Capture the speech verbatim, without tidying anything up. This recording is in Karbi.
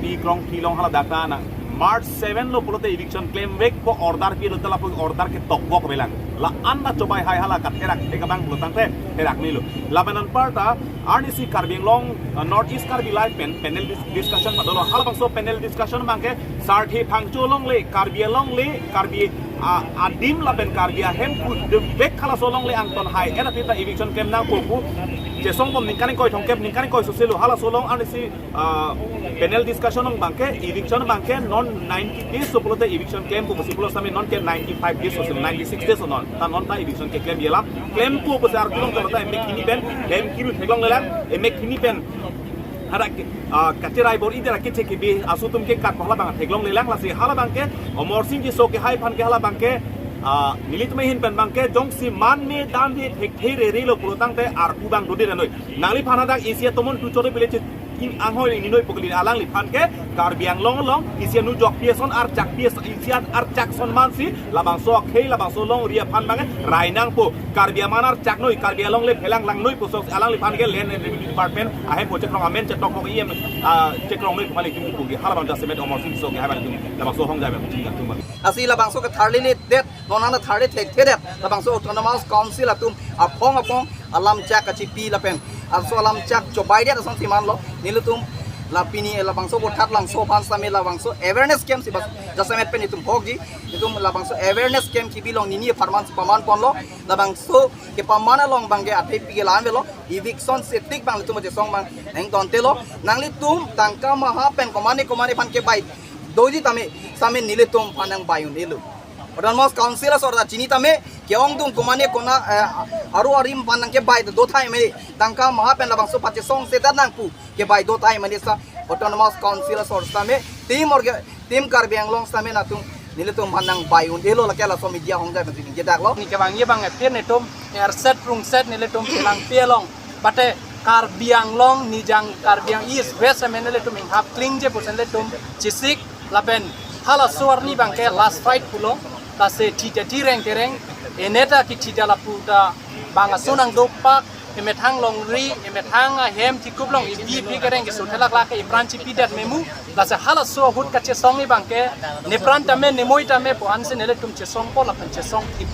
Ikrong kilong hala data na March seven lo pulote eviction klemvekpo order pilo, ta lapu order ke tokbok velang. La-an ta chobai hai hala katherak thek abang pulo tangte therak nilo. Lapen anparta arnisi Karbi Anglong, uh, North East Karbi Live pen panel dis- discussion ma dolo. Halabangso panel discussion abangke Sarthe Phangcho alongle, Karbi alongle, Karbi, uh, adim lapen Karbi ahem pu de vek halaso alongle angton hai. Ena pita eviction klem nangpo pu chesong bom ningkan ingkoi thomkep, ningkan ingkoi soselo halaso along arnisi, uh, panel discussion along abangke, eviction abangke non ninety days so pulote eviction klempo pusi pulo sami non ke ninety-five days so, ninety-six days so non. Ta non ta eviction ke klemjelang. Klempo pusi arjulong ta emek hini pen hem kiru theklonglelang, emek hini pen hadak, ah, kacherai bor-i dera keche kebi aso atum ke kat halabang theklonglelang. Lasi halabangke Amarsing Tisso ke hai aphan ke halabangke, ah, nelitum ahin pen abangke jongsi man me dan de thekthe rere lo pulo tangte arpu abang dode noi. Nangliphan hadak isi atomon tu chore bile che in anghoi ni noi pokli alangliphan ke Karbi Anglong along isi anu jok pi ason archak pi ason, isi an archak ason mansi labangso akhei labangso alongri aphan abang rai nangpo. Karbi aman archak noi, Karbi alongle phelang lang noi pusi alangliphan ke Land and Revenue Department ahem po chekrong amen chetok po E M, ah, chekrong noi pu malik tum pu halabang jasemet Amarsing Tisso ke hai abang tum labangso hongjai abang tum tum. Lasi labangso ke tharli le det, non ana tharli thekthedet, labangso Autonomous Council atum aphong aphong alam chak kachipi lapen laso alam chak chobaidet asonsi manlo. Nelitum la pini labangso vothatlangso aphan sami labangso awareness camp si bas jasemet pen itum hokji. Itum labangso awareness camp kibi along nini apharman si paman ponlo. Labangso kepaman along abangke athe pike la-an avelo. Eviction setik abang nelitum chesong abang nangtontelo. Nanglitum tangka maha pen komane komane aphan kebai doji tame sami nelitum aphan nangbai un-elo. Autonomous Council asor ta chini tame ke-ongdung komane kona, eh, aru arim aphan nangkebai do thai mene, tangka maha pen labangso pachesong seta nangpu kebai do thai mene sa Autonomous Council asor sami tim orge tim Karbi Anglong sami nangtum nelitum aphan nangbai un-elo, lake laso media hongjai abang tum ningje daklo. Neke abang ye abang apir netum erset rungset nelitum Pelangpi along, bate Karbi Anglong nijang Karbi Ang East West amen nelitum inghap klingje pusi nelitum chesik lapen halaso arni abangke last fight pulo. Lasi thida thireng tereng, eneta kethida lapu ta bang aso nangdokpak, emethang longri, emethang ahem thikup along ibi ipi kereng keso thelaklak ke ipran chipidet memu. Lasi halaso ahut kachesong abangke nepran tame nemoi tame pu ansi nelitum chesongpo lapen chesong thipje